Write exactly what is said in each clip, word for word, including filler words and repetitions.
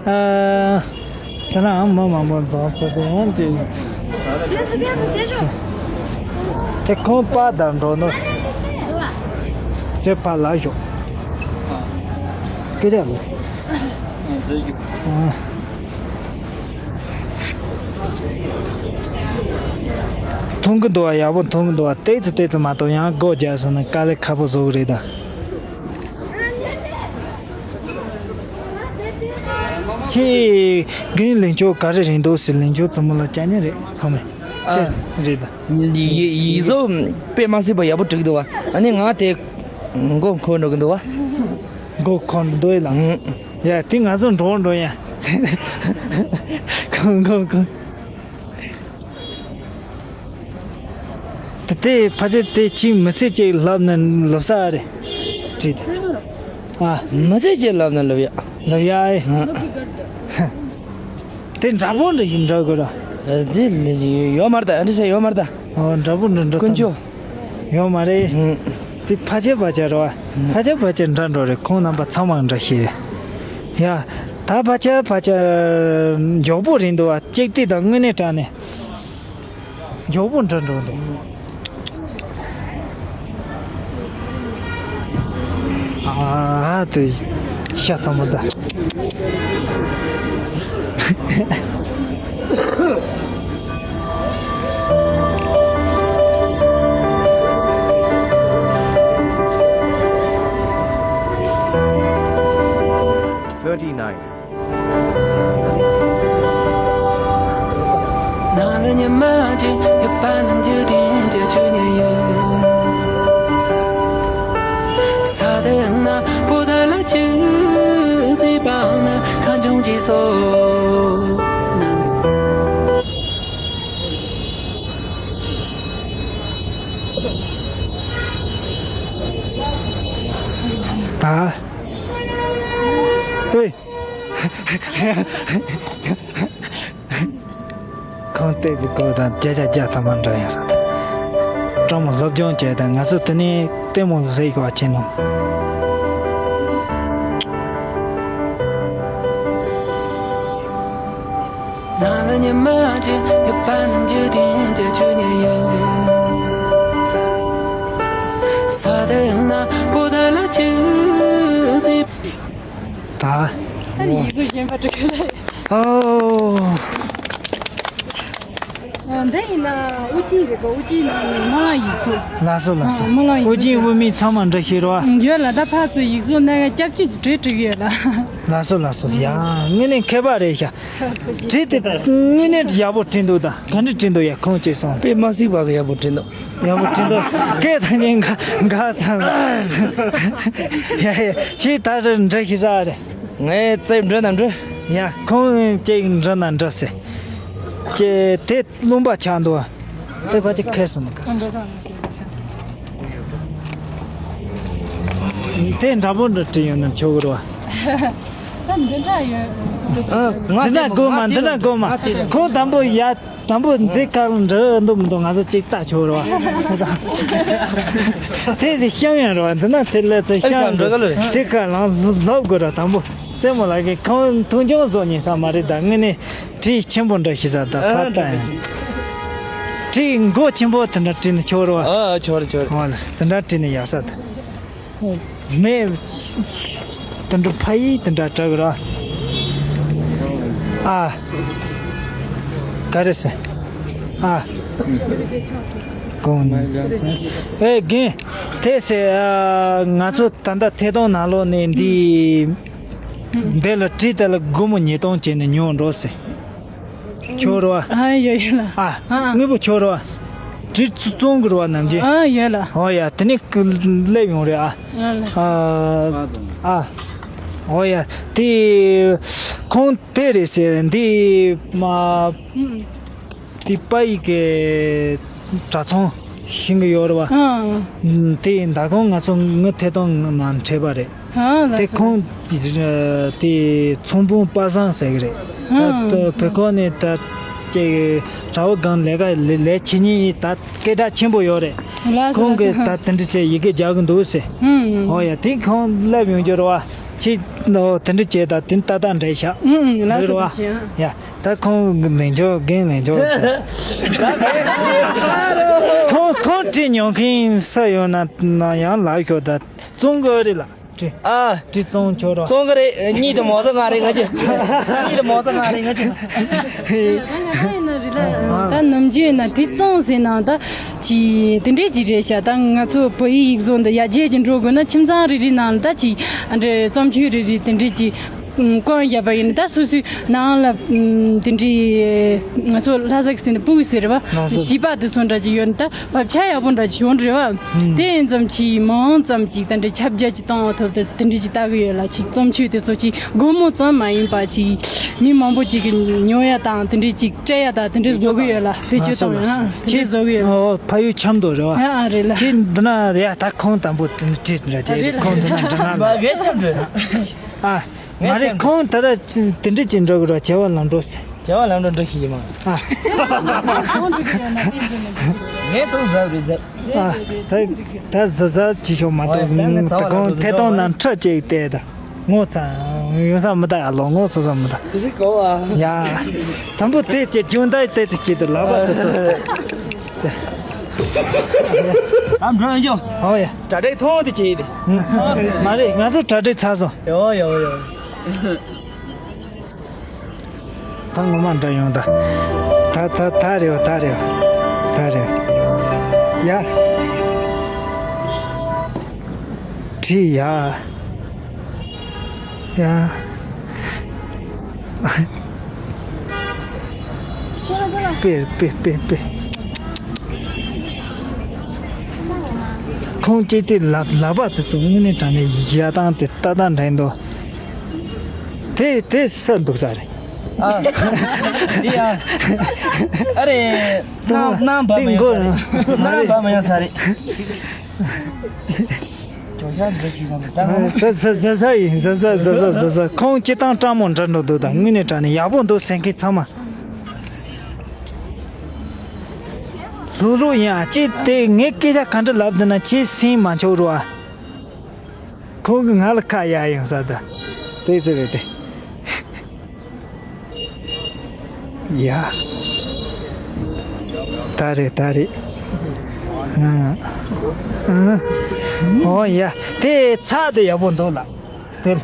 ཨ། ད་ནང་མི་མང་པོ་འཛོམས་ཚོད་དེ་ཡང་དེ། དེ་ཁོང་པ་དང་འགྲོ་ནོ། དེ་ཕར་ལ་ཞོག་སྐད་ཆ་ལོ། ཨ། མཐོང་གི་འདུག་བ། ཡག་པོ་མཐོང་གི་འདུག་བ། ཏོག་ཙམ་ཏོག་ཙམ་མ་གཏོགས། ཡང་སྒོ་རྒྱག་སོང་ན་དཀའ་ལས་ཁག་པོ་བཟོ་གི་རེད་ད། ཁྱེད་རྒན་ལེན་ཆོག་ག་རེ་རེད་འདུག་ཟེར། ལེན་ཆོག་རྩེད་མོ་ལ་སྐྱ་ཉེ་རེད་ཚང་མས། ཨ། ཅེ་རེད་ད། ཡིག་ཡིག་གཟུགས་དཔེ་མ་སྲིད་པ་ཡག་པོ་བྲིས་འདུག་བ། ཨ་ནི་ང་དེ་མགོ་འཁོར་འགྲོ་གི་འདུག་བ། མགོ་འཁོར་འདུག་ཡ་ལ། ཨང་། ཡ་དེ་ང་ཚོ་འགྲོ་འགྲོ་ཡ། ཁོང་ཁོང་ཁོང་། དེ་དེ་ཕལ་ཆེར་དེ་ཁྱིམ་མི་ཚེ་གཅིག་ལབ་ན་ལབ་ས་རེད། བྲིས་ཏེ། ཨ། མི་ཚེ་གཅིག་ལབ་ན་ལབ་ཡ། ལབ་ཡ་ཨེ། ཨ། དེ་འདྲ་པོ་འདྲ་ཡིན་འདྲ་དགོས་ར། དེ་ཡོད་མ་རེད་ད། འདྲ་ས་ཡོད་མ་རེད་ད། ཨོ་འདྲ་པོ་འདྲ་འདྲ་ཀུན་སྤྱོད། ཡོད་མ་རེད། ཨང་། དེ་ཕལ་ཆེར་ཕལ་ཆེར་རེད་བ། ཕལ་ཆེར་ཕལ་ཆེར་འདྲ་འགྲོ་རེད། ཁོང་རྣམ་པ་ཚང་མ་འདྲ་ཞིག་རེད། ཡ། ད་ཕལ་ཆེར་ཕལ་ཆེར་མགྱོགས་པོ་རེད་འདུག་བ། གཅིག་དེ་དང་དངོས་གནས་དྲང་གནས། མགྱོགས་པོ་འདྲ་འགྲོ་འདུག་ཨ་དེ་ཤ་ཚ་མོ་ད། Thirty-nine. ད། ཨེ། ཁང་སྟེགས་ཀྱི་སྐོར་དང་བརྒྱ་ཆ་བརྒྱ་ཐམ་པ་འདྲ་ཡིན་ས་དང་། སྤྲང་མོ་སློབ་སྦྱོང་བྱས་དང་། ང་ཚོ་དེ་ནས་ལྟད་མོ་གཟིགས་པ་བྱས་ནོ། ད། ཨ་ནི་ཡིག་གཟུགས་གཞན་པ་འབྲི་གི་ལ། ཨོ། འདི་ཡིན་ན་དབུ་ཅན་རེད་པ། དབུ་ཅན་ནང་ནས་སྨོན་ལམ་ཡིག་གཟུགས། ལགས་སོ་ལགས་སོ། སྨོན་ལམ་ཡིག་དབུ་ཅན་དབུ་མེད་ཚང་མ་འདྲ་ཤེས་རོ། ཡོད་ལ། ད་ཕར་ཚུར་ཡིག་གཟུགས་སྣ་ཁ་སྐྱབས་གཅིག་ཅིག་བྲིས་བྲིས་ཡོད་ལ། ལགས་སོ་ལགས་སོ། ཡ་དངོས་གནས་མཁས་པ་རེད་ཤག་བྲིས་དེ་དངོས་གནས་ཡག་པོ་བྲིས་འདུག་ད་ག་འདྲ་བྲིས་འདུག་ཡ་ཁོང་ཅེས་སོང་། དཔེ་མ་སྲིད་པ་གི་ཡག་པོ་བྲིས་འདུག་ཡག་པོ་བྲིས་འདུག་སྐད་ཐང་ཆེན་འགའ་འགའ་ཚང་། ཡ་ཡ་ཁྱེད་ད་རེ་འདྲ་ཤེས་ས་རེད། ངས་རྩེ་འགྲོ་ན་འགྲོ། ཡ་ཁོང་ཅིག་འགྲོ་ན་འགྲོ་ཟེར། ཅེ་དེ་རློན་པ་ཆགས་འདུག་དེ་ཕལ་ཆེར་ཁེལ་སོང་མི་དགའ་ས། དེ་འདྲ་པོ་འདྲ་བྲིས་ཡོང་ན་ཆོག་གི་རེད་བ། ད་འདི་འདྲ་ཡོད། ཨ། ང་འདི་འདྲ་དགོས་མ། འདི་འདྲ་དགོས་མ། ཁོང་དང་པོ་ཡ། དང་པོ་འདི་ག་ལ་འདྲི་འདུག་མི་འདུག་ང་ཚོ་གཅིག་ལྟ་ཆོག་རེད་བ། དེ་དེ་ཤང་ཡང་རེད་བ། འདི་ན་དེ་ལས་ཚེ་ཤང་འདུག་དེ་ག་ལ་ལབ་དགོས་རེད། དང་པོ་རྩེད་མོ་ལ་གི་ཁོང་མཐོང་ཆུང་བཟོ་ཉན་ས་མ་རེད། ད་དངོས་གནས་བྲིས་ཆེན་པོ་འདྲ་ཤེས་ས། ད་ཕར་ལྟ་ཡང་བྲིས་མགོ་ཆེན་པོ་དེ་འདྲ་བྲིས་ན་ཆོག་རེད་བ། ཨ་ཨ་ཆོག་རེད་ཆོག་རེད། ཨོ་ལགས་དེ་འདྲ་བྲིས་ན་ཡག་ས་ད། མེ། དེ་འདྲ་ཕ་ཡིས་དེ་འདྲ་དྲག་ར། ཨ། ག་རེ་ཟེར། ཨ། གོང་ནས། ཨེ་རྒན། དེ་ཟེར། ཨ། ང་ཚོ་ད་ལྟ་ཐད་གཏོང་ནང་ལོགས་ནས་འདི། འདི་ལ་བྲིས་དེ་ལ་སྒོར་མོ་ཉིས་སྟོང་བྱས་ནས་ཉོ་འགྲོ་ཟེར། ཁྱོད་རོ། ཨ་ཡོད་ཡོད་ལ། ཨ། ཨ་ཨ། དངོས་པོ་ཁྱོད་རོ། བྲིས་བཙོང་གི་རོ་ནམ་རྒྱུན། ཨ་ཡོད་ལ། ཨོ་ཡ་དེ་ནས་སླེབས་ཡོང་རེད་ཨ། ཨ་ལ། ཨ། ཨ། ཨོ་ཡ་དེ་ཁོང་དེ་རེད་ཟེར་འདི་མ། ཨུམ། དེ་པ་ཡི་གེ་གྲྭ་ཚང་ཤིང་གི་ཡོད་རེད་བ། ཨ། དེ་ད་གོང་ང་ཚོ་ངི་ཐད་གཏོང་ནང་འཕྲད་པ་རེད། ཨ་ལ། དེ་ཁོང་དེ་ཚོང་དཔོན་པ་སངས་ཟེར་གི་རེད། ད་ཨ། ད་བོད་ཁོག་ནས་ད་ཅིག་གྲྭ་བ་སྒང་ལས་ཀ་ལས་ལས་བྱེད་མཁན་ད་སྐད་གྲགས་ཆེན་པོ་ཡོད་རེད། ལ་ཁོང་གིས་ད་དེ་འདྲ་བྱས་ཡི་གེ་རྒྱག་གི་འདུག་ཟེར། ཨ་ཨ། ཨོ་ཡ་དེ་ཁོང་སླེབས་ཡོང་རྒྱུ་རེད་བ། ཁྱེད་ནོ་དེ་འདྲ་བྱས་ད་དེ་ཏག་ཏག་འདྲ་ཤག་ཨུ་ཨུ། ལགས་སོ། རེད་བ། ཡ། ད་ཁོང་གི་མི་འཇོག་རྒན་མི་འཇོག་ཁོང་ཁོང་བྲིས་མྱོང་མཁན་ས་ཡོད་ན་ན་ཡང་ལབ་ཤོག་ད་བཙོང་གི་རེད་ལ། བྲིས། ཨ། བྲིས་བཙོང་ཆོག་རོགས། བཙོང་གི་རེད། གཉིས་དང་མོ་ཚོ་ང་རེད་ང་ཅི། གཉིས་དང་མོ་ཚོ་ང་རེད་ང་ཅི། ད་ནམ་རྒྱུན་ན་བྲིས་བཙོང་ཟེར་ན་ད་ཅི་དེ་འདྲས་ཅིག་རེད་ཤག་ད་ང་ཚོ་བོད་ཡིག་ཡིག་བཟོ་འདི་ཡར་རྒྱས་ཀྱི་འགྲོ་དགོས་ན་ཁྱིམ་ཚང་རེ་རེ་ནང་ལ་ད་ཅི་ཨ་འདྲས་བརྩམས་ཆོས་རེ་རེ་དེ་འདྲས་ཅིག་བཀོད་བཞག་པ་ཡིན་ན་ད་སོ་སོའི་ནང་ལ་དེ་འདྲའི་ང་ཚོ་ལྷ་ས་གི་ཟེར་ན་སྤུ་གུ་ཟེར་བ་ནང་སོ་བྱིས་པ་དེ་ཚོ་འདྲ་ཅིག་ཡོད་ན་ད་བབ་ཆགས་ཡག་པོ་འདྲ་ཅིག་ཡོང་རེད་བ། དེ་ཡིན་ཙམ་ཅིག་མང་ཙམ་ཅིག་ད་འདྲའི་ཁྱབ་རྒྱ་ཅིག་གཏོང་བ་ཐུབ་ད་དེ་འདྲ་ཅིག་ལྟ་གི་ཡོད་ལ། ཅིག་བརྩམས་ཆོས་དེ་ཚོ་ཅིག་སྒོར་མོ་ཙམ་མ་ཡིན་པ་ཅིག་མི་མང་པོ་ཅིག་གི་ཉོ་ཡ་དང་དེ་འདྲའི་ཅིག་སྤྲད་ཡ་དང་དེ་འདྲའི་བཟོ་གི་ཡོད་ལ། བེད་སྤྱོད་གཏོང་ཡ་དེ་འདྲའི་བཟོ་གི་ཡོད་ལ། ཕ་ཡུལ་ཆབ་མདོ་རེད་བ། ཨ་ཨ་རེད་ལ། ཁྱེད་འདི་ན་ཡ་ད་ཁོང་དང་པོ་དེ་འདྲ་བྲིས་འདྲ་ཅིག་རེད། ཁོང་འདི་ན་འདྲ་ང་མ་གས་ཆབ་མདོ་ཨ། མ་རེད། ཁོང་ད་ལྟ་དེ་འདྲ་ཅིག་འགྲོ་གི་ར། བྱ་བ་ལམ་འགྲོ་ཟེར། བྱ་བ་ལམ་འགྲོ་འགྲོ་ཞིག་ཡིན་མ། ཨ། ངས་ཐུག་ཟབ་རེད་ཟབ། ཨ། ད་ད་ཟབ་ཟབ་ཅིག་ཤོག་མ་གཏོགས་ད་ཁོང་ཐད་གཏོང་ནང་ཁྲ་ཅིག་བལྟས་ད་ངོ་ཚ་ཡོང་ས་མི་ད། ཡ་ལོ་ངོ་ཚ་ས་མི་ད། དེ་ཞིག་གོ་བ། ཡ། དང་པོ་དེ་ཅིག་ཇུང་ད་དེ་ཅིག་ཅིག་ད་ལག་པ་དེ་ཚོ། ཨ་འགྲོ་ཡོང་རྒྱུ། ཨོ་ཡ། གྲ་སྒྲིག་ཐོང་དེ་ཅིག་དེ། མ་རེད། ང་ཚོ་གྲ་སྒྲིག་ཚར་སོང་། ཡོ་ཡོ་ཡོ། ད་ངོ་མ་འདྲ་ཡོང་ད། ད་ད་ད་རེད་བ། ད་རེད་བ། ད་རེད་བ། ཡ། བྲིས་ཡ། ཡ། དཔེ་དཔེ་དཔེ་དཔེ། ཁོང་ཅིག་དེ་ལབ་ལབ་པ་དེ་ཚོ་དངོས་གནས་དྲང་གནས་ཡ་ཏང་དེ་ཏག་ཏག་འདྲ་འདུག་དེ་དེ་ས་འདུག་ས་རེད། ཨ། འདི་ཡ། ཨ་རེ། ནང་ནང་བབ་མ་ཡོང་ས་རེད། ནང་བབ་མ་ཡོང་ས་རེད། ཇོ་ཤ་འདི་ཞིག་བཟང་འདུག་ད་ང་། ཟ་ཟ་ཟ་ཟ་ཡིན། ཟ་ཟ་ཟ་ཟ་ཟ་ཟ། ཁོང་སྤྱི་བཏང་སྤྲང་མོ་འདྲ་འགྲོ་འདུག་ད་དངོས་གནས་དྲང་གནས་ཡག་པོ་འདུག་ཟེར་མཁན་ཚང་མ། ལྷུག་ལྷུག་ཡིན་ཨ། ཅི་དེ་ངས་སྐད་ཆ་ག་འདྲ་ལབ་འདུག་ན་ཅི་སེམས་མ་འཆོར་རོ་ཨ། ཁོང་གིས་ང་ལ་ཁ་གཡར་ཡོང་ས་ད། དེ་ཟེར་རེད་དེ། ཡ། ད་རེད་ད་རེད། ཨ། ཨ། ཨོ་ཡ། དེ་ཚགས་དེ་ཡག་པོ་འདུག་ལ། དེ་ལ།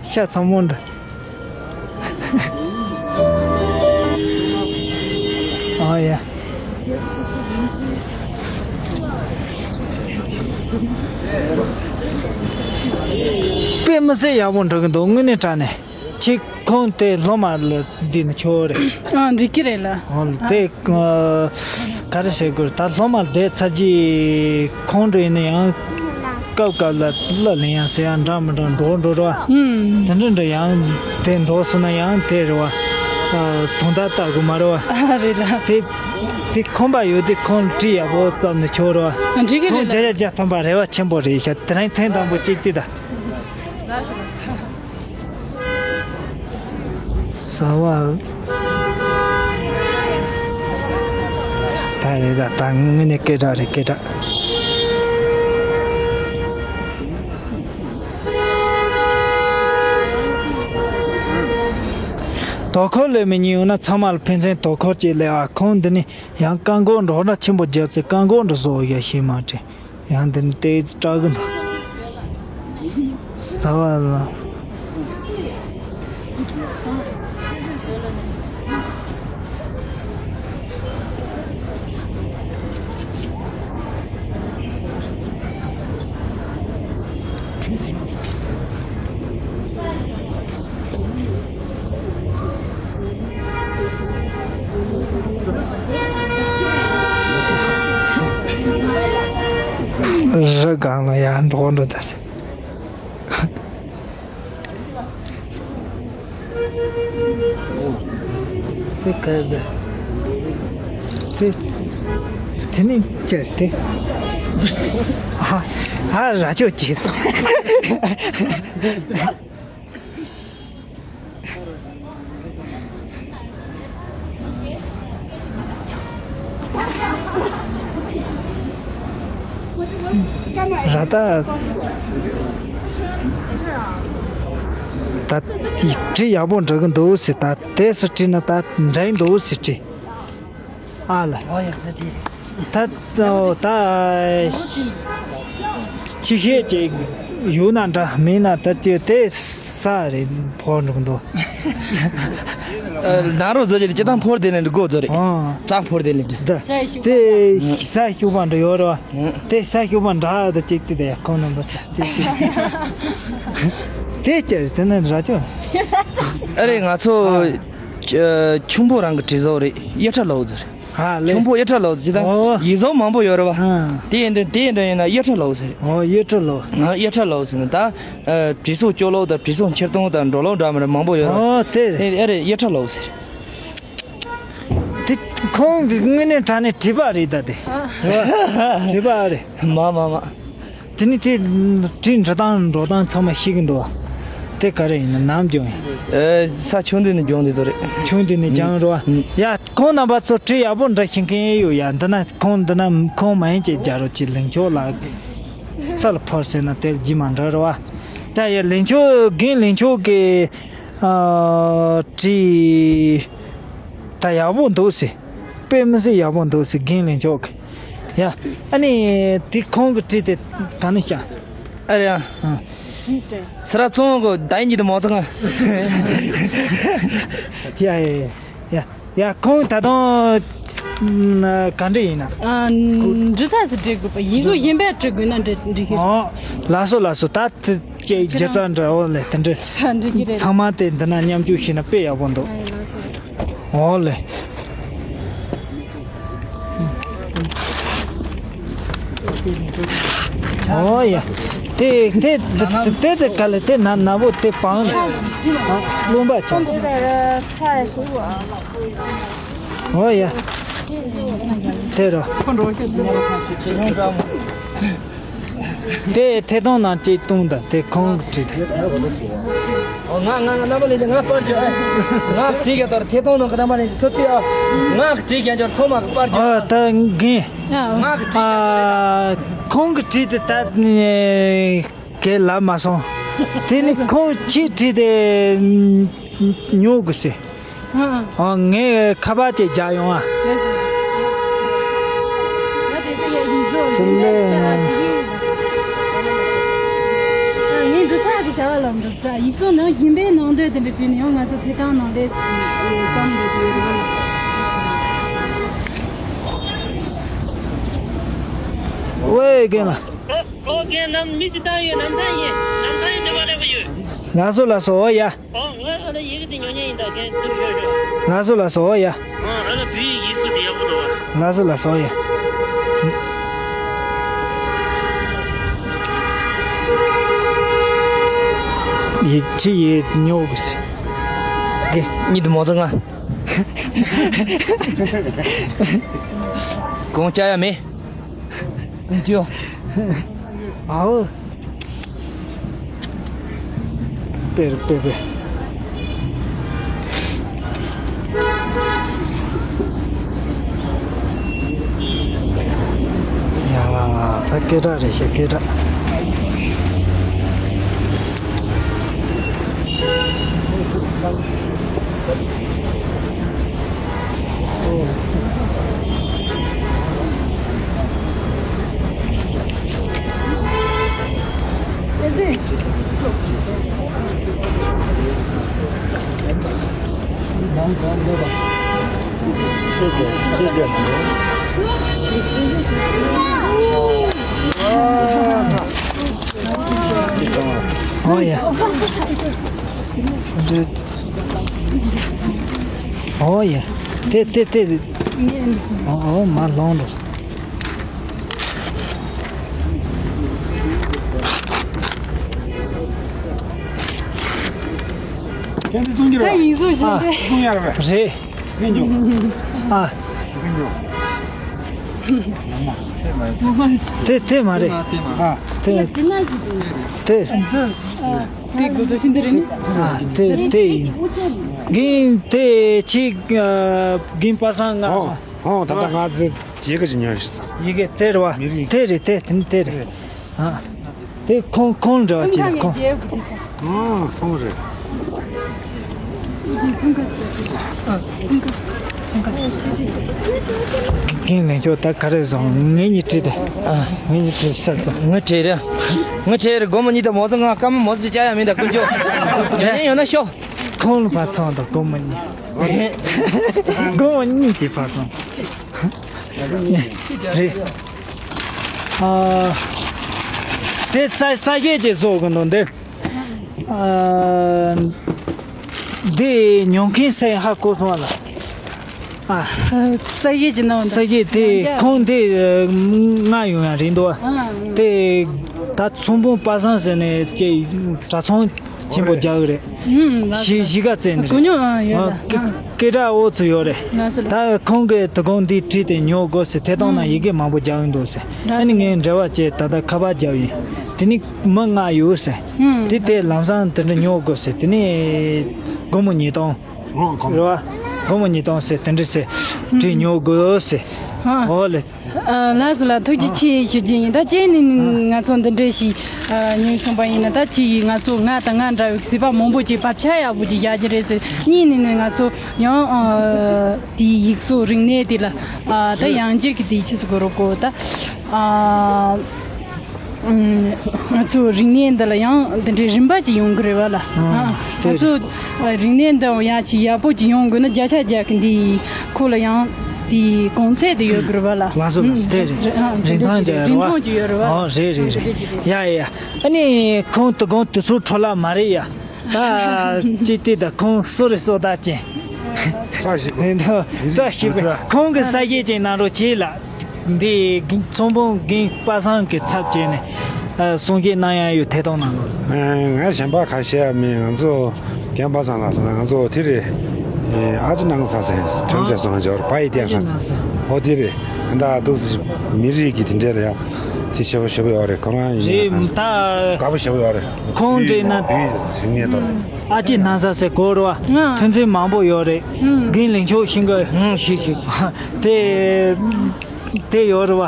ཤ་ཚ་མོ་འདྲ། ཨོ་ཡ། དཔེ་མི་སྲིད་ཡག་པོ་འགྲོ་གི་འདུག་དངོས་གནས་དྲང་གནས། ཁྱེད་ཁོང་དེ་སློབ་མ་ལ་བསྡད་ན་ཆོག་རེད། ཨ། འགྲིག་གི་རེད་ལ། ཨོ་དེ། ག་རེ་བྱེད་དགོས་ད་སློབ་མ་བསྡད་ཚར་རྗེས་ཁོང་འགྲོ་ཡིན་ན་ཡང་སྐབས་སྐབས་ལ་གླུ་ལེན་ཡང་ཟེར་ཡང་འདྲ་མི་འདྲ་འགྲོ་འགྲོ་ར། ཨུམ། དེ་འདྲ་འདྲ་ཡང་དེ་འགྲོ་སོང་ན་ཡང་དེ་རེད་བ། དུང་ད་ལྟ་དགོས་མ་རེད་བ། ཨ་རེད་ར། དེ་དེ་ཁོམ་པ་ཡོད་དེ་ཁོང་བྲིས་ཡག་པོ་བརྩམས་ནས་ཆོག་ར། འགྲིག་གི་རེད་ལ། ཁོང་བརྒྱ་ཆ་བརྒྱ་ཐམ་པ་རེ་བ་ཆེན་པོ་རེད་ཤག་དེ་རིང་ཐེངས་དང་པོ་གཅིག་དེ་ད། ཟ་བ། ད་རེད་ད། ད་དངོས་གནས་སྐད་གྲགས་རེད་སྐད་གྲགས། དོ་ཁུར་ལས་མི་ཉན་ཡོང་ན་ཚང་མ་ལ་ཕན་ཚུན་དོ་ཁུར་གྱིས་ལས་ཨ། ཁོང་འདི་ནས་ཡང་རྐང་འགོག་འདྲ་ཧོ་ན་ཆེན་པོ་རྒྱབ་ཚེ་རྐང་འགོག་འདྲ་བཟོ་ཡ་ཤེས་མ་དྲན། ཡང་འདི་ནི་ཏོག་ཙམ་སྐྲག་གི་འདུག་ཟ་བ་ལ། རི་སྒང་ལ་ཡར་འགྲོ་འགྲོ་ད་ཟེར། དེ་ག་ཟེར། དེ་དེ་ནི་ཅར་དེ། ཨ་ཨ་ར་ཅོ་ཅི། ར་ད། ད་བྲིས་ཡག་པོ་འགྲིག་གི་འདུག་ཟེར། ད་དེ་སུ་བྲིས་ན་ད་འགྲིག་འདུག་ཟེར་བྲིས། ཨ་ལ། ད་ད་ཆི་ཤེས་ཅིག་ཡོད་ན་འདྲ། མིན་ན་ད་ཅི་དེ་ས་རེད་ཕོར་འགྲོ་གི་འདུག། ལྡང་རོགས་བཟོ་རྒྱུ་དེ་སྤྱི་བཏང་ཕོར་དེ་ནས་འགྲོ་དགོས་བཟོ་རེད། ཨང་། རྩྭ་ཕོར་དེ་ལས་འདྲ། ད་དེ་ས་ཤུག་པ་འདྲ་ཡོད་རེད་བ། དེ་ས་ཤུག་པ་འདྲ་ད་ཅིག་དེ་དེ་ཁོང་རྣམ་པ་ཚ་ཅིག་དེ། དེ་ཅི་རེད། དེ་ནི་ར་ཅོ། ཨ་རེད། ང་ཚོ་ཨ། ཆུང་པོ་རང་གི་བྲིས་བཟོ་རེད། གཡུ་ཁྲ་ལོག་ཟེར། ཨ་ལེ། ཆུང་པོ་གཡུ་ཁྲ་ལོག་ཟེར་དང་། ཨོ། ཡིག་ཚང་མང་པོ་ཡོད་རེད་བ། ཨ། དེ་ཡིན་དུས་དེ་འདྲ་ཡིན་ན་གཡུ་ཁྲ་ལོག་ཟེར། ཨོ། གཡུ་ཁྲ་ལོག། ཨ། གཡུ་ཁྲ་ལོག་ཟེར་ན་ད། ཨ། བྲིས་གཟུགས་སྐྱོ་ལོག་དང་བྲིས་གཟུགས་འཁྱེར་གཏོང་དང་འགྲོ་ལོག་འདྲ་མི་འདྲ་མང་པོ་ཡོད་རེད་བ། ཨོ་དེ་རེད། ཨེ་ཨེ་རེད། གཡུ་ཁྲ་ལོག་ཟེར། དེ་ཁོང་གིས་དངོས་གནས་དྲང་གནས་བྲིས་པ་རེད་ད་དེ། བྲིས་པ་རེད། མ་མ་མ། དེ་ནི་དེ་བྲིས་འབྲི་སྟངས་འགྲོ་སྟངས་ཚང་མ་ཤེས་ཀྱི་འདུག། དེ་ག་རེ་ཡིན་ན་ནམ་སྦྱོང་ཡིན། ཨེ། ས་ཆུང་དུས་ནས་སྦྱོང་བསྡད་དོ་རེད། ཆུང་དུས་ནས་སྦྱང་རོགས། ཡ། ཁོང་རྣམ་པ་ཚོ་བྲིས་ཡག་པོ་འབྲི་ཤེས་མཁན་ཡོད་ཡ། འདི་ན་ཁོང་འདི་ན་ཁོང་མ་ཡིན་ཅེས་རྒྱ་རོ་ཅི་ལིང་ཆོག་ལ་སལ་ཕོར་ཟེར་ན་དེ་ལ་ཇི་མ་འདྲ་རོ་བ། ད་ཡ་ལིང་ཆོག་རྒན་ལིང་ཆོག་གི་ཨ། བྲིས་ད་ཡག་པོ་འདུག་ཟེར། དཔེ་མི་སྲིད་ཡག་པོ་འདུག་ཟེར། རྒན་ལིང་ཆོག་གི། ཡ། ཨ་ནི་དེ་ཁོང་གི་བྲིས་དེ་ག་ནས་ཤག། ཨ་རེ་ཡ། ཨ། སི་ར་བཙོང་གོ་ད་ཉིད་མོ་ཚང་། ཡ་ཡ་ཡ། ཡ། ཡ། ཁོང་ད་དུང་ག་འདྲ་ཡིན་ན། ཨ། འབྲི་ཚར་ཟིན་བྲིས་དགོས་པ། ཡིག་གཟུགས་གཞན་པ་བྲིས་དགོས་ན་འབྲི་འབྲི་ཤེས། ཨོ། ལགས་སོ་ལགས་སོ། ད་དེ་ཅེས་སྒྱུ་རྩལ་འདྲ་བོ་ལས་དེ་འདྲ། འབྲི་གི་རེད། ཚང་མ་དེ་འདི་ན་མཉམ་སྤྱོད་བྱས་ན་དཔེ་ཡག་པོ་འདུག། ཨ། ལགས་སོ། ཨོ་ལེ། ཨོ་ཡ། དེ་དེ་དེ་དེ་ཚེ་ག་ལེ་དེ་ན་ན་བོ་དེ་བང་རློན་པ་ཆ། ཨོ་ཡ། དེ་རོ། དེ་ཐད་གཏོང་ནང་གཅིག་བཏུང་དང་དེ་ཁོང་གི་བྲིས་དང་། ང་ང་ང་རྣམ་པ་ལས་ང་པར་བརྒྱབ། ང་བྲིས་ཀྱང་དོར། ཐད་གཏོང་ནང་གི་རྣམ་པ་ལས་ཚོད་ལྟ་ཨ། ང་བྲིས་ཀྱང་དོར། ཚང་མ་གི་པར་བརྒྱབ། ཨ། ད་རྒན། ང་གི་བྲིས་ཀྱང་དོར། ཨ། ཁོང་གི་བྲིས་དེ་ད་གས་ལབ་མ་སོང་། དེ་ནི་ཁོང་ཁྱེད་བྲིས་དེ་ཉོ་དགོས་ཟེར། ཨ། ཨ། ངས་ཁ་པར་ཅིག་རྒྱག་ཡོང་ཨ། ལགས་སོ། ང་དེ་ཚོ་ལས་ཡིན་བཟོ་དེ་ཡིན་ལས་ལས་ང་དེ་ཡིན། ངས་འབྲི་ཚར་གི་བྱ་བ་ལ་འགྲོ་ས། ཡིག་ཚང་ནང་ཡིན་པའི་ནང་དོན་དེ་འདྲ་བྲིས་ནས་ཡང་ང་ཚོ་ཐད་གཏོང་ནང་དེ་བཏང་འདོད་བྱེད་ཡོད་རེད། ཝེ་རྒན་ལགས། ཨོ། རྒན་ལགས། མི་ཅིག་བཏང་ཡོད། ལམ་སང་ཡིན། ལམ་སང་ཡིན། འདི་པར་སླེབས་ཀྱི་ཡོད། ལགས་སོ་ལགས་སོ། ཨོ་ཡ། ཨོ། ང་ཨ་ལ་ཡི་གེ་འདི་ཉོ་མཁན་ཡིན། ད་རྒན་ཚུར་ཡོད་ཤོག། ལགས་སོ་ལགས་སོ། ཨོ་ཡ། ཨ་ལ་བོད་ཡིག་ཡིག་གཟུགས་འདི་ཡག་པོ་འདུག། ལགས་སོ་ལགས་སོ། ཨོ་ཡ། ཡིག་ཆ་ཡིག་ཉོ་དགོས་ཟེར། གི་གཉིད་མ་བཟང་ང་། གོང་ཅག་ཡ་མེད། ཀུན་སྤྱོད། ཨའོ། པེར་པེར་པེར། ཡ། ད་སྐད་གྲགས་རེད་ཤག། སྐད་གྲགས། ཨོ་ཡ། ཨོ་ཡ། དེ་དེ་དེ། ཨོ་ཨོ། མ་ལོང་འགྲོ། ཁྱེད་ཚོ་བཙོང་རྒྱུ་རེད། ད་ཡིག་གཟུགས་བཞིན་ཨ། དེ། བཙོང་ཡ་རེད་པས། རེད། ཕན་ཡོད། ཨ། ཕན་ཡོད། དེ་དེ་མ་རེད། ཨ། དེ་དེ་དེ། དེ་དགོས་ཚོ་ཤིན་ཏུ་རེད་ནི། ཨ། དེ་དེ་ཡིན། རྒན་དེ་ཅིག་ཨ། རྒན་པ་སངས་ང་ཨོ་ཨོ། ད་ལྟ་ང་ཚོ་ཡི་གེ་ཅིག་ཉོས་ཤིག། ཡི་གེ་དེ་རེད་བ། མི་རིགས། དེ་རེད། དེ་དེ་དེ་རེད། ཨ། དེ་ཁོང་ཁོང་འདྲ་བ་ཅིག་རེད་ཁོང་། ཨོ་ཁོང་རེད། རྒན་ལེགས་མཆོག་ད་ག་རེ་བཟང་། ངེད་གཉིས་བྲིས་ཏེ། ཨ། ངེད་གཉིས་བྲིས་ས་ཙང་། ངས་བྲིས་རེད། ངས་བྲིས་རེད། སྒོར་མོ་གཉིས་དང་མོ་ཚོ་ང་སྐར་མ་མོ་ཚོ་བཅའ་ཡ་མིན་ད་ཀུན་སྤྱོད། ཡོད་ན་ཤོག་ཁོང་ལ་ཕར་ཚོང་དང་སྒོར་མོ་གཉིས། སྒོར་མོ་གཉིས་ཀྱི་ཕར་ཚོང་། རེད། ཨ། དེ་ས་ས་གཞས་ཅིག་བཟོ་གི་འདུག་འདི། ཨ། འདི་ཉོ་མཁན་ཟེར་ཧ་གོ་སོང་བ་ལ། ཨ། ས་གཞས་ཀྱི་ནང་དུ། ས་གཞས་དེ་ཡང་བསྐྱར། ཁོང་དེ་ང་ཡོང་ཡ་རེད་འདུག་བ། ཨ། དེ་ད་ཚོང་དཔོན་པ་སངས་ཟེར་ནས་ཀྱི་གྲྭ་ཚང་ཆེན་པོ་རྒྱག་གི་རེད། ཨུམ། ལགས་སོ། གཞིས་གཞིས་ཀ་རྩེ་ནས་རེད། གོ་མྱོང་། ཨ། ཡོད་ཨ། ལ། ཨ། སྐད་གྲགས་འོ་ཚོ་ཡོད་རེད། ལགས་སོ་ལགས། ད་ཁོང་གིས་དོ་དགོང་འདི་བྲིས་ཏེ་ཉོ་དགོས་ཟེར། ཐད་གཏོང་ནང་ཡི་གེ་མང་པོ་རྒྱག་གི་འདུག་ཟེར། ཨ་ནི་ངས་འབྲེལ་བ་བྱས། ད་ལྟ་ཁ་པར་རྒྱབ་ཡིན། དེ་ནི་མི་ལྔ་ཡོད་ཟེར། ཨུམ། དེ་དེ་ལམ་སང་དེ་འདྲ་ཉོ་དགོས་ཟེར། དེ་ནི་སྒོར་མོ་ཉིས་སྟོང་། ཨོ། གོང་། རེད་བ། སྒོར་མོ་ཉིས་སྟོང་ཟེར། དེ་འདྲ་ཟེར། བྲིས་ཉོ་དགོས་ཟེར། ཨ། འོ་ལེ། ཨ། ལགས་སོ་ལགས། ཐུགས་རྗེ་ཆེ་ཞུ་རྒྱུ་ཡིན། ད་ཁྱེད་ནི་ང་ཚོ་འདི་འདྲ་ཞིག་ཨ། ཉོས་སོང་པ་ཡིན་ན། ད་ཁྱེད་ཡིས་ང་ཚོ་ང་དང་ང་འདྲ་བའི་གཟིགས་པ་མང་པོ་ཅིག་བབ་ཆགས་ཡག་པོ་ཅིག་བཞག་རྒྱུ་རེད་ཟེར། གཉིས་ནས་ནི་ང་ཚོ་ཡང་ཨ། དེའི་ཡིག་གཟུགས་རིག་གནས་དེ་ལ་ཨ། ད་ཡང་བསྐྱར་གྱི་དེ་ཆི་ཟེར་དགོས་རེད་གོ། ད་ཨ། ཨུམ། ང་ཚོའི་རིག་གནས་འདི་ལ་ཡང་འདི་འདྲའི་རིམ་པ་ཅིག་ཡོང་གི་རེད་བ་ལ། ཨ། ཨ། ང་ཚོ་རིག་གནས་འདི་ཡང་ཅིག་ཡག་པོ་ཅིག་ཡོང་དགོས་ན། བརྒྱ་ཆ་བརྒྱ་གི་འདི་ཁོ་ལ་ཡང་དེའི་གོང་ཚད་དེ་ཡོད་དགོས་རེད་བ་ལ། ལགས་སོ་ལགས་སོ། དེ་རེད། ཨ། རིན་ཐང་ཅིག་ཡོད་རེད་བ། རིན་ཐང་ཅིག་ཡོད་རེད་བ། ཨོ་རེད་རེད་རེད། ཡ་ཡ། ཨ་ནི་ཁོང་དོ་དགོང་དུས་ཚོད་འཕྲོ་བརླག་མ་རེད་ཡ། ད་ཅི་སྟེ་ད་ཁོང་སུ་རེད་སོ་ད་ཅན། བཀྲ་ཤིས་པ། བཀྲ་ཤིས་པ། ཁོང་གི་ས་གཞས་ཅིག་གནང་རོགས་བྱེད་ལ། འདི་ཚོང་དཔོན་རྒན་པ་སངས་ཀྱི་ཚབ་བྱས་ནས་གསུང་བཤད་གནང་ཡ་ཡོད། ཐད་གཏོང་གནང་རོགས། ང་གཞན་པ་ཁ་ཤས་མིན། ང་ཚོ་རྒན་པ་སངས་ལགས་སོང་ན། ང་ཚོ་དེ་རེད། ཨ་ཅེ་སྣང་ས་ཟེར། ཐོན་རྫས་བཟོ་འཇོར་པ་ཡི་བསྟན་ས་ཟེར། ཨོ་དེ་རེད། ད་འདུག་སེ་མི་རིགས་ཀྱི་དེ་འདྲ་ལ་ཡ་དེ་ཞེ་པོ་ཞེ་པོ་ཡོད་རེད། ཁོ་རང་ཡིན། རེད། ད་དགའ་པོ་ཞེ་པོ་ཡོད་རེད། ཁོང་འདྲ་ན། བོད་ཡིག་ཟིན་ངེས་དང་། ཨ་ཅེ་སྣང་ས་ཟེར་གོ་རེད་བ། ཐོན་རྫས་མང་པོ་ཡོད་རེད། རྒན་ལེགས་མཆོག་ཤིང་གི། ཨང་། ཤིག་ཤིག། དེ་དེ་ཡོད་རེད་བ།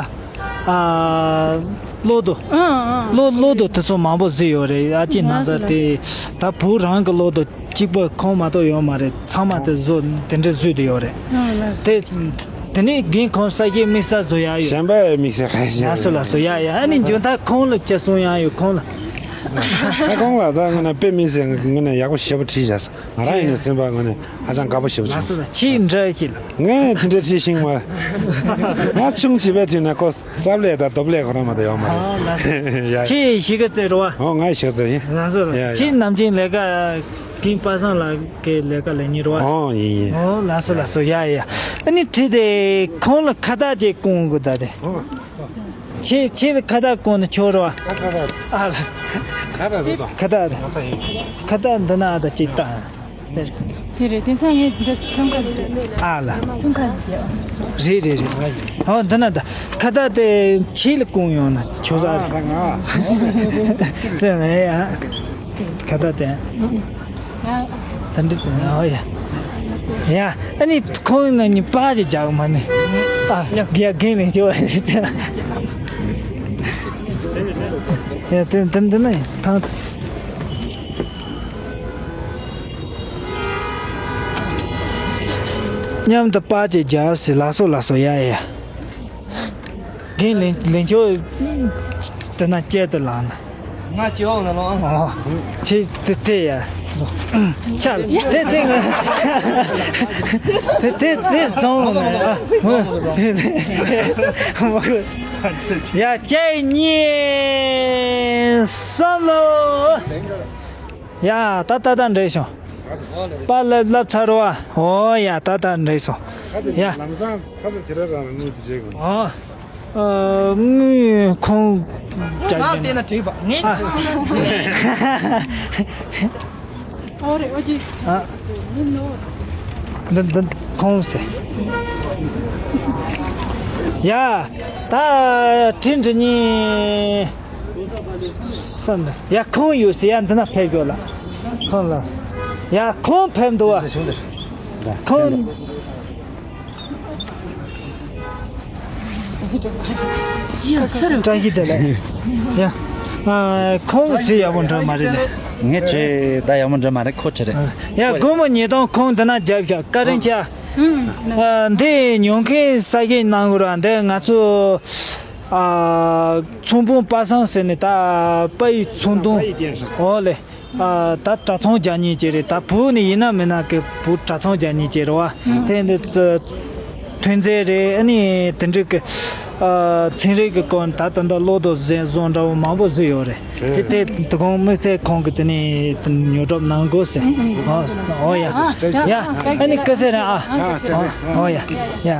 ཨ། གློག་རྡོ། ཨང་ཨང་། གློག་གློག་རྡོ་དེ་ཚོ་མང་པོ་བཟོས་ཡོད་རེད། ཨ་ཅེ་སྣང་ས་དེ། ད་བོད་རང་གི་གློག་རྡོ་གཅིག་པོ་ཁོང་མ་གཏོགས་ཡོད་མ་རེད། ཚང་མ་དེ་བཟོ་དེ་འདྲ་བཟོས་དེ་ཡོད་རེད། ཨང་། ལགས་སོ། དེ་དེ་ནས་རྒན་ཁོང་ས་གཞས་དམིགས་བསལ་བཟོ་ཡ་ཡོད། གཞན་པ་དམིགས་བསལ་ག་རེ་བྱས། ལགས་སོ་ལགས་སོ། ཡ་ཡ། ཨ་ནི་མཇུག་མཐར་ཁོང་ལ་ཅི་གསུང་ཡ་ཡོད། ཁོང་ལ། ད་ཁོང་ལ་ད་དངོས་གནས་དཔེ་མི་སྲིད། དངོས་གནས་ཡག་པོ་ཞེ་པོ་བྲིས་བཞག་སོང་། ང་རང་ཡིན་ན་སེམས་པ་དངོས་གནས་ཧ་ཅང་དགའ་པོ་ཞེ་པོ་བྱུང་སོང་། ལགས་སོ། ཁྱེད་འདྲ་ཞིག་ལ། ངས་དེ་འདྲ་བྲིས་ཤིང་མ། ང་ཆུང་བྱིས་པའི་དུས་ནས་ཁོ་སྲབ་ལས་དང་རྡོབ་ལས་ཁོ་རང་མ་གཏོགས་ཡོད་མ་རེད། ཨ། ལགས་སོ། ཡ། ཁྱེད་གཞིས་ཀ་རྩེ་རེད་བ། ཨོ། ང་གཞིས་ཀ་རྩེ་ཡིན། ལགས་སོ་ལགས་སོ། ཡ་ཡ། ཁྱེད་ནམ་རྒྱུན་ལས་ཀ་རྒན་པ་སངས་ལགས་ཀྱི་ལས་ཀ་ལས་མཁན་རེད་བ། ཨོ། ཡིན་ཡིན། ཨོ། ལགས་སོ་ལགས་སོ། ཡ་ཡ། ཨ་ནི་བྲིས་ཏེ་ཁོང་ལ་ཁ་བཏགས་ཅིག་སྐོང་དགོས་ད་དེ། ཨོ། ཁྱེད་ཁྱེད་ལ་ཁ་བཏགས་སྐོང་ན་ཆོག་རེད་བ། ཁ་བཏགས། ཨ་ལ། ཁ་བཏགས་རེད་དོ། ཁ་བཏགས་རེད། ཁ་བཏགས་ཡིན། ཁ་བཏགས་འདི་ན་ཨ་ད་ཅིག་བཏགས། དེ་རེད། དེ་ཚང་ངས་འདི་ཐོན་ཁ་ཞིག་རེད། ཨ་ལ། ཐོན་ཁ་ཞིག་རེད། རེད་རེད་རེད། ཨོ་འདི་ན་ད་ཁ་བཏགས་དེ་ཁྱེད་ལ་སྐོང་ཡོང་ན་ཆོག་ས་རེད། ཨ་ད་ང་། ཙེ་ངའི་ཨ། ཁ་བཏགས་དེ། ད་འདི་དེ་ཨོ་ཡ། ཡ་ཨ་ནི་ཁོང་ན་ནི་པ་ཅིག་རྒྱག་མ་ནི། ཨ་རྒྱ་རྒན་ནས་ཅོ། ཡ་དེ་དེ་འདི་ན་ཐང་། མཉམ་དུ་པར་ཅིག་རྒྱབ་ཟེར། ལགས་སོ་ལགས་སོ། ཡ་ཡ། རྒན་ལེན་ལེན་ཆོག་དེ་ན་བསྐྱལ་དུ་ལངས་ན། ང་ཅི་འོང་ན་ལོ། ཨོ། ཆེ་དེ་དེ་ཡ། ཆ་དེ་དེ་ང་། དེ་དེ་དེ་བཟང་ལོ་ན། ཨ། ཡ་གཅིག་གཉིས་གསུམ་ལོ། ཡ་ད་ད་ད་འགྲིག་སོང་། པར་ལབ་ལབ་ཚར་བ། ཨོ་ཡ་ད་ད་འགྲིག་སོང་། ཡ། ལམ་སང་ཚ་ཚ་དེ་ར་རང་དངུལ་དེ་བྱེད་དགོས། ཨོ། ཨ། དངུལ་ཁོང་ང་བལྟས་ན་འགྲིག་པ་ངས། ཨ། ཨོ་རེད་ཨོ་ཅི། ཨ། འདི་འདི་ཁོང་ཟེར། ཡ། ད་དྲི་འདྲི་གཉིས། སམ། ཡ་ཁོང་ཡོད་ཟེར། ཡ་འདི་ན་ཕེབས་ཡོད་ལ། ཁོང་ལ། ཡ་ཁོང་ཕེབས་འདུག་བ། ཁོང་། ཡ་སར་བཀྲ་ཤིས་བདེ་ལེགས། ཡ། ཨ། ཁོང་བྲིས་ཡག་པོ་འགྲོ་མ་རེད་ལ། ངས་བྲིས་ད་ཡག་མོ་འདྲ་མ་རེད། ཁོ་བྲིས་རེད། ཡ། སྒོར་མོ་ཉིས་སྟོང་ཁོང་འདི་ན་རྒྱབ་ཤག་བཀའ་དྲིན་ཆེ། ཨ། འདི་ཉོ་མཁན་གསལ་བཤད་གནང་དགོས་ར། འདི་ང་ཚོ་ཨ་ཚོང་དཔོན་པ་སངས་ཟེར་ནས། ད་པ་ཡི་ཚོང་དོན། ཨོ་ལེ། ཨ་ད་གྲྭ་ཚང་རྒྱག་མཁན་ཅིག་རེད། ད་བུ་ནི་ཡིན་ན་མིན་ན་གི་བུ་གྲྭ་ཚང་རྒྱག་མཁན་ཅིག་རེད་བ། དེ་འདི་ཐོན་རྫས་རེད། ཨ་ནི་དེ་འདྲ་གི་ཨ་ཚན་རིག་གི་སྐོར། ད་ད་ལྟ་གློག་རྡོ་ཟེ་བཟོ་འདྲ་བོ་མང་པོ་བཟོས་ཡོད་རེད། དེ་དེ་དེ་གོང་དམིགས་བསལ་ཁོང་གི་དེ་ནས་དེ་ཉོ་སྒྲུབ་གནང་དགོས་ཟེར། ཨོ་ཨོ་ཡ་ཡ། ཨ་ནི་སྐུ་སྲས་རེད། ཨ་ཨོ་ཨོ་ཡ་ཡ།